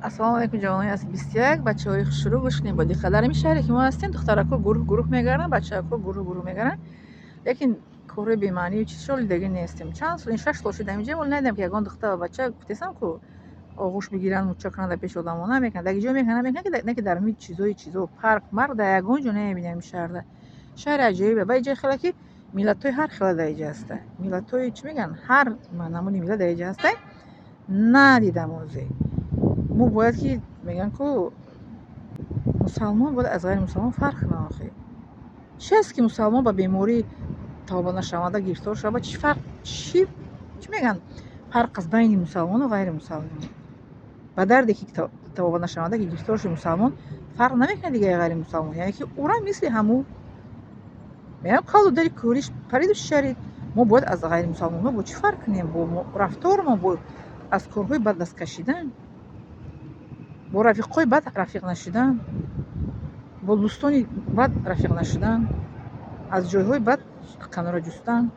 Ассалому алайкум, ҷавонони асри 21, бачаҳои хушрӯ, гӯш кунед бо диққат. Дар ҳамин шаҳре, ки мо ҳастем, духтарако гурӯҳ гурӯҳ мегарданд, бачаҳако гурӯҳ гурӯҳ мегарданд, лекин корҳои бемаънию чизшо дидагӣ нестем. Чанд сол, ин 6 сол шуд ҳаминҷа, вале надидам, ки ягон духтар ва бача, гуфтесам ку, оғӯш бигиранд, муча кунанд дар пеши одамо. Намекунанд. Дар ҷо мекунанд, намекунанд, не ки дар ҳамин чизои чизо парк марк дар ягон ҷо намебинем ҳамин шаҳрда. Шаҳри аҷоибе. Ба иҷои хела, ки миллатҳои ҳар хела дар иҷа ҳаста. Миллатҳои, чӣ мегӯянд, ҳар намуди миллат дар иҷа ҳаста. Надидам озе. Мо бояд ки, мегӯянд ку, мусалмон бояд аз ғайримусалмон фарқ кунад. Охи, чи аст, ки мусалмон ба бемории тавбанашаванда гирифтор шавад? Чӣ фарқ, чӣ мегӯянд, фарқ аст байни мусалмону ғайримусалмон? Ба дарде ки тавбанашаванда ки гирифтор шуд мусалмон, фарқ намекунад дигари ғайримусалмон, яъне ки ӯра мисли ҳамун, мегӯям, қалу дари кӯриш париду шарид. Мо бояд аз ғайримусалмонҳо бо чӣ фарқ кунем? Бо рафторумон, бо аз корҳои бад даст кашидан, бо рафиқҳои бад рафиқ нашудан, бо дӯстони бад рафиқ нашудан, аз ҷойҳои бад канора ҷустан,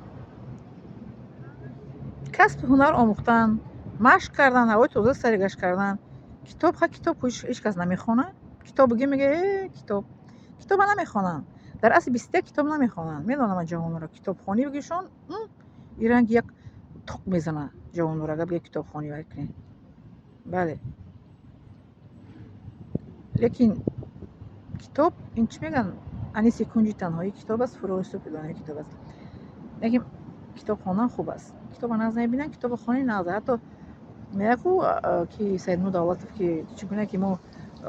касби ҳунар омӯхтан, машқ кардан, ҳавои тоза сари гашт кардан. Китоб, ха, китоб ҳеҷ кас намехонад. Китоб бигӯ, мега: «Э, китоб». Китоба намехонанд. Дар асри 21 китоб намехонанд. Медонам ман ҷавононро. Китобхонӣ бигӯшон, и ранги як тоқ мезанад ҷавононро, агар бигӯ китобхонӣ вай кунед. Бале, лекин китоб ин, чӣ мегӯянд, аниси кунҷи танҳоӣ китоб аст, фурӯғи субҳи доноӣ китоб аст. Лекин китоб хондан хуб аст. Китоба нағз мебинанд, китоба хонӣ нағз. Ҳатто мегӯяд-ку, ки Саидмур Давлатов, ки чӣ гуна ки мо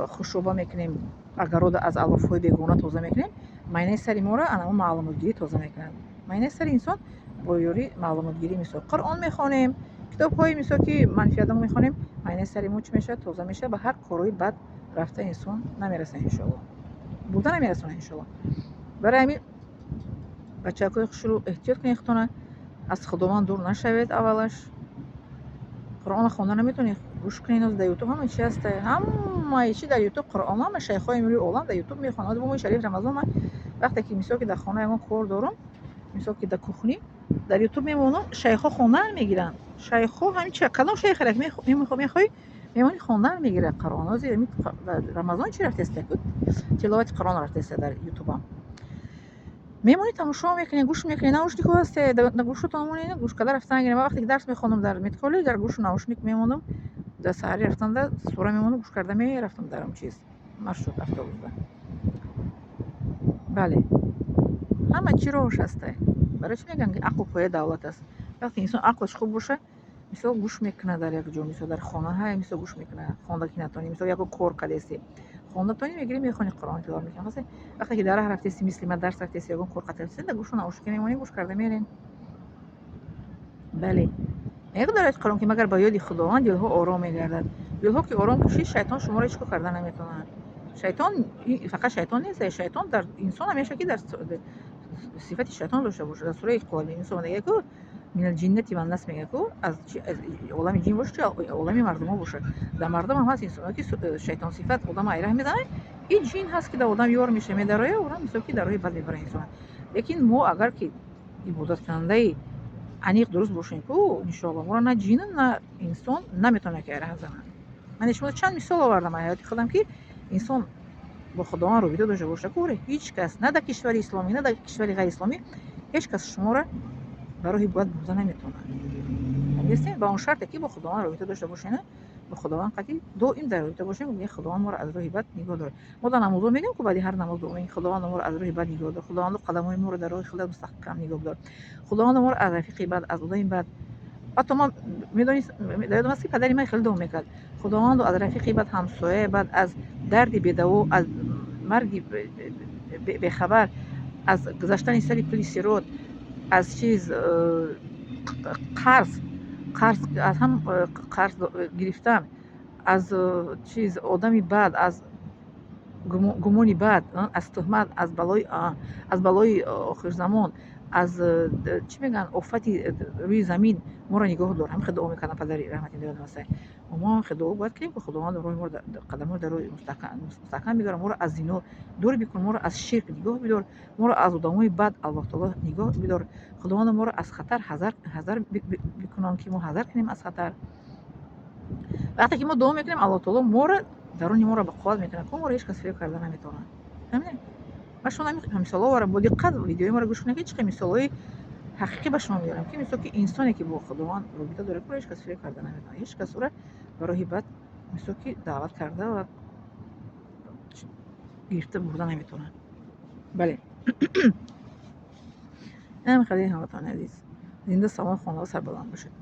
хушоба мекунем, агарода аз алофҳои бегона тоза мекунем, майнаи сари моро анамо маълумотгирӣ тоза мекунад. Майнаи сари инсон бо ёрии маълумотгирӣ, мисол, Қуръон мехонем, китобҳои, мисол, ки манфиатамо мехонем, майнаи сари мо чӣ мешавад? Тоза мешавад. Ба ҳар корҳои бад рафта инсон намерасад, иншоалло, бурда намерасонад, иншоалло. Барои ҳамин, бачакҳои хушрӯ, эҳтиёт кунед худтона, аз Худованд дур нашавед. Аввалаш Қуръонро хонда наметавонед, гӯш кунед. Дар Ютуб ҳама чи ҳаста, ҳамаи чи дар Ютуб, Қуръон, ҳама шайхҳои миллии олам дар Ютуб мехонанд. Бо моҳи шариф Рамазон ман вақте ки, мисол, ки дар хона ягон кор дорам, мисол, ки дар кухни, дар Ютуб мемонам, шайхҳо хондан мегиранд. Шайхҳо ҳамин чи, кадом шайхера мехоҳӣ, мемонӣ, хондан мегирад Қуръон. Ҳозир Рамазон чи рафтеста, тиловати Қуръон рафтеста. Дар Ютубам мемонӣ, тамошо мекунӣ, гӯш мекунӣ. Наушникҳо ҳасте, дар гӯшотон монед, гӯш карда рафтан гирем. Вақте ки дарс мехондам дар медколлеҷ, дар гӯшу наушник мемондам, дар саҳари рафтанда сура мемондам, гӯш карда мерафтам дар он чиз, маршрут, автобусда. Бале, ҳама чи роҳш ҳасте. Барои чӣ мегӯянд, ки ақл пояи давлат аст? Вақте инсон ақлаш хуб боша, мисол, гӯш мекунад дар як ҷо, мисол, дар хона ҳай, мисол, гӯш мекунад, хонда ки натонӣ, мисол, яко кор кардеси, хонда мегирӣ, мехонӣ, Қуръон тиловат мекунӣ. Вақте ки дар раҳ рафтеси, мисли ман, дарс рафтеси, ягон кор қатрафтеси, дар гӯшу наушника мемонӣ, гӯш карда мерем. Бале, мегӯ дар ояти Қуръон, ки магар ба ёди Худованд дилҳо ором мегардад. Дилҳо ки ором кушид, шайтон шуморо ҳеҷ кор карда наметавонад. Шайтон фақат шайтон нест, шайтон дар инсон ҳамеша ки дар сифати шайтон дошта бошад. Дар сураи Инсон мегӯяд ку: «Минал ҷиннати ваннас», мегӯяд ку, аз олами ҷин бошад, чи олами мардумҳо бошад. Дар мардум ҳам ҳаст инсонҳое, ки шайтонсифат одама айраҳ мезанад. Ин ҷин ҳаст, ки дар одам ёр меша, медарояд, ӯра, мисол, ки дар роҳи бад мебарад инсона. Лекин мо агар ки ибодаткунандаи аниқ, дуруст бошем ку, иншоалло, моро на ҷину, на инсон наметавонад ки айраҳ занад. Ман шумо чанд мисол овардам аз ҳаёти худам, ки инсон бо Худованд робита дошта боша ку, ҳеҷ кас на дар кишвари исломӣ, на дар кишвари ғайриисломӣ ҳеҷ кас шуморо ба роҳи бад бурда наметавонад. Фаҳмидастед? Ба он шарте ки бо Худованд робита дошта бошед, бо Худованд қатъи доим дар робита бошем, мегӯем: «Худованд моро аз роҳи бад нигоҳ дорад». Мо дар намозҳо мегӯем ку, баъди ҳар намоз дуо мегӯем: «Худованд моро аз роҳи бад нигоҳ дор, Худованд қадамҳои моро дар роҳи худат мустаҳкам нигоҳ дор, Худованд моро аз рафиқи бад, аз одами бад». Ҳатто ман медонӣ, дар ёдам аст, ки падари ман хеле дуо мекард: «Худовандо, аз рафиқи бад, ҳамсояи бад, аз дарди бедаво, аз марги бехабар, аз гузаштани сари пули сирот, аз чиз, қарз, аз ҳам қарз гирифтан, аз чиз, одами бад, аз гумони бад, аз туҳмат, аз балои охирзамон, аз, чӣ мегӯянд, офати рӯи замин моро нигоҳ дор». Ҳамин хел дуо мекардам падари раҳмати, ёдам аст. Мо ҳам хел дуо бояд кунем, ки Худованд роҳи моро, қадамҳоро дар роҳи мустаҳкам бидорад, моро аз зино дур бикун, моро аз ширк нигоҳ бидор, моро аз одамои бад, Аллоҳ таоло, нигоҳ бидор, Худованд моро аз хатар ҳазар бикунон, ки мо ҳазар кунем аз хатар. Вақте ки мо дуо мекунем, Аллоҳ таоло моро, даруни моро ба қувват мекунад, ку моро ҳеҷ кас фиреб карда наметавонад. Фаҳмидед? Ма шумо мисолҳо оварам, бо диққат видеои моро гӯш кунед, ки чӣ қадр мисолҳои ҳақиқӣ ба шумо меорам, ки мисол ки инсоне, ки бо Худованд робита дорад, ӯро ҳеҷ кас фиреб карда наметавонад, ҳеҷ кас ӯро ба роҳи бад, мисол ки, даъват карда ва гирифта бурда наметавонад. Бале, ҳамин хеле, ҳамватанони азиз, зинда, салом, хонада сарбаланд бошед.